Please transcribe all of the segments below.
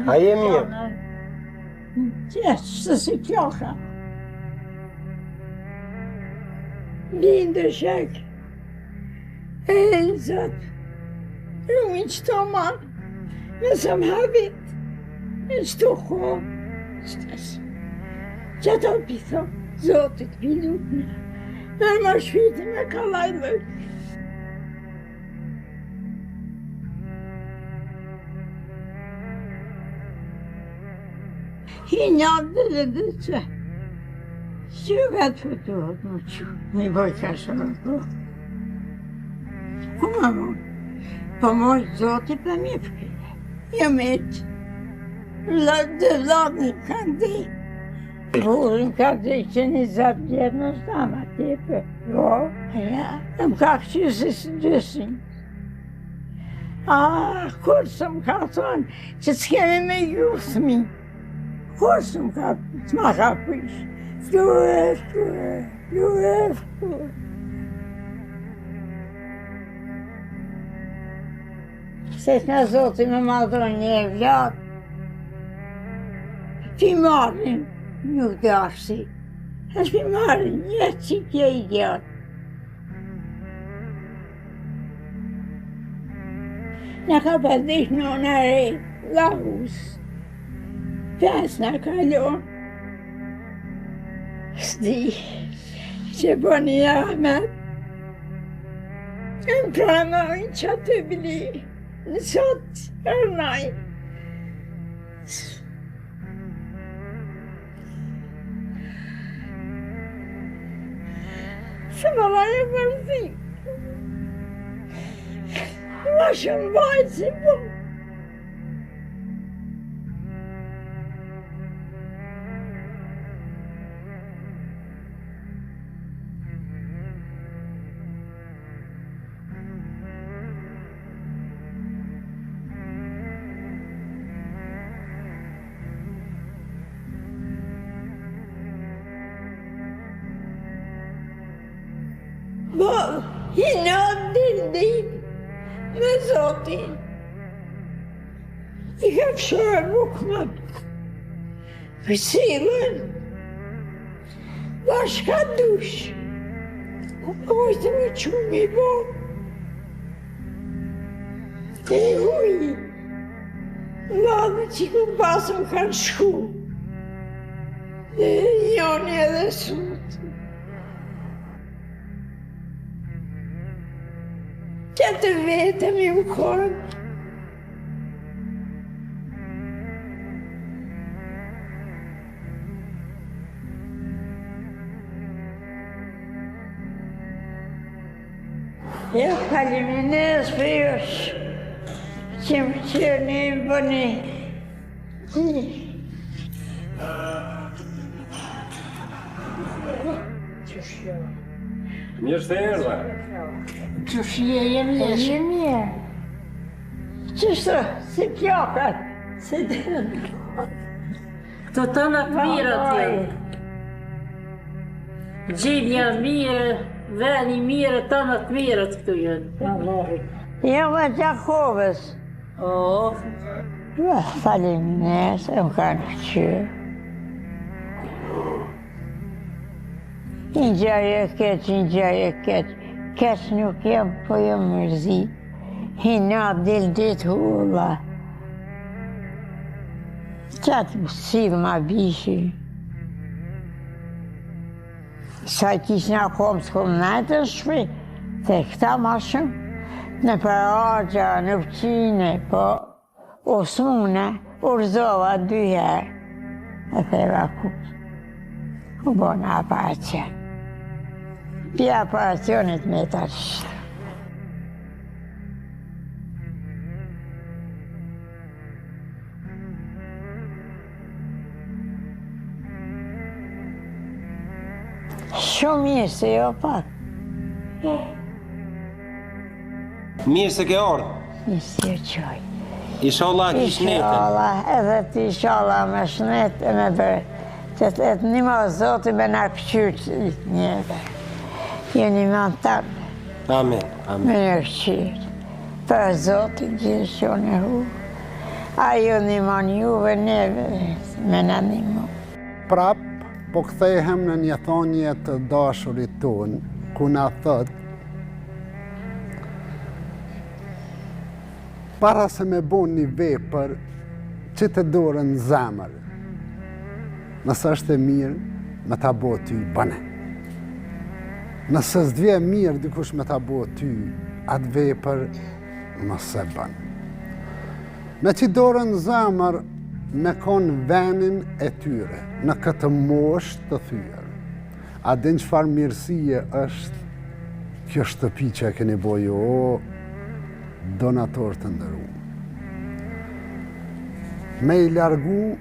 A je mirë? Qesh, se si plaka. Bindë shek. E zot. Rumi qëto ma. Nëse më habit. Në qëto kohë. Qëtas. Qëto pitho. Zotit pi lutna. Në më shpirtin me kallajllëk. Hinjat dhe dhe që që vetë fëtuhet më që një boj ka shërë po. Ku më mund? Po moj zoti për mi fke. Jo me që. Dhe vladë në kanë dhe. Burrin ka dhe që një zatë vjetë në shtama tepër. Jo, ja, më ka këqy si së dysin. Ah, kur së më ka thonë që s'kemi me ju fëmi. Kur së më ka, s'ma ka prish. Flue, flue, flue, flue. Se s'na zoti me ma dhonë një evlat, Ti marrin, nuk dashti. E si marrin, një që kje i gjatë. Na ka pa dhish në në re, lahus. Pes na ka lonë. S'di, që bëni Ahmet. Në pranojnë që të bli, në sot ërnaj. Se më la e mërzi. Ma shumë bajtë si po. Po, hinat din din me zotin. I ka fshërë bukë më Pësilën, bashka dush, ojtë më qumi bo, e huj, ladhë që ku pasëm kanë shku, dhe njoni edhe sut. Që të vetëm i u konë, Ja, faleminderit për jush, që më qërni më bëni. Mirë se erdhe. Qysh je, je mirë. Je mirë. Qështu, si plakët, si të... Këto të në të mirat janë. Gjendja mirë, veni mirë, të në të mirat këtu janë. Jam e Gjakovës. O. Faleminderit, se më kanë këqyrë. Një gjë e keq, një gjë e keq. Keq nuk jam, po jam mërzi. Hina dil dit hulla. Qatë më silë ma bishi. Sa i kish në kom s'kom nejtë në shpi, te këta ma shumë, në paraqja, në pëqine, po U smuna, u rrëzova dy herë, e theva ku. U bona operacion. Pi operacionit me ta qështu. Shumë mirë se jo pak. Mirë se ke ardhë. Mirë se ju gjej. Inshallah ki shnetin. Inshallah, edhe ti inshallah me shnet e me bërë. Që të etë një ma zoti me na këqyrë njeve. Jeni ma të Amin, amin. Me në këqyrë. Për zotin gjithë që unë e hu. Ai ju ndihmon juve neve me na ndihmu. Prap po kthehem në një thonje të dashurit tonë, ku na thot para se me bo një vepër, qite dorën në zemër. Nëse është e mirë, me ta bo ty, bëne. Nëse s'të vjen mirë dikush me ta bo ty, atë vepër, mos e bën. Me qit dorën në zemër, me konë venin e tyre, në këtë moshë të thyer. A din çfarë mirësie është kjo shtëpi që e keni bo ju, o donatorë të nderum. Me i largu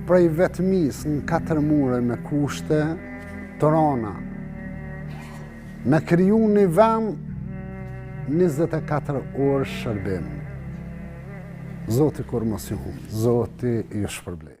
prej vetmisë në katër mure me kushte të rona, Me kriju një vend 24 orë shërbim. Zoti kurrë mos ju humb, Zoti ju shpërbleftë.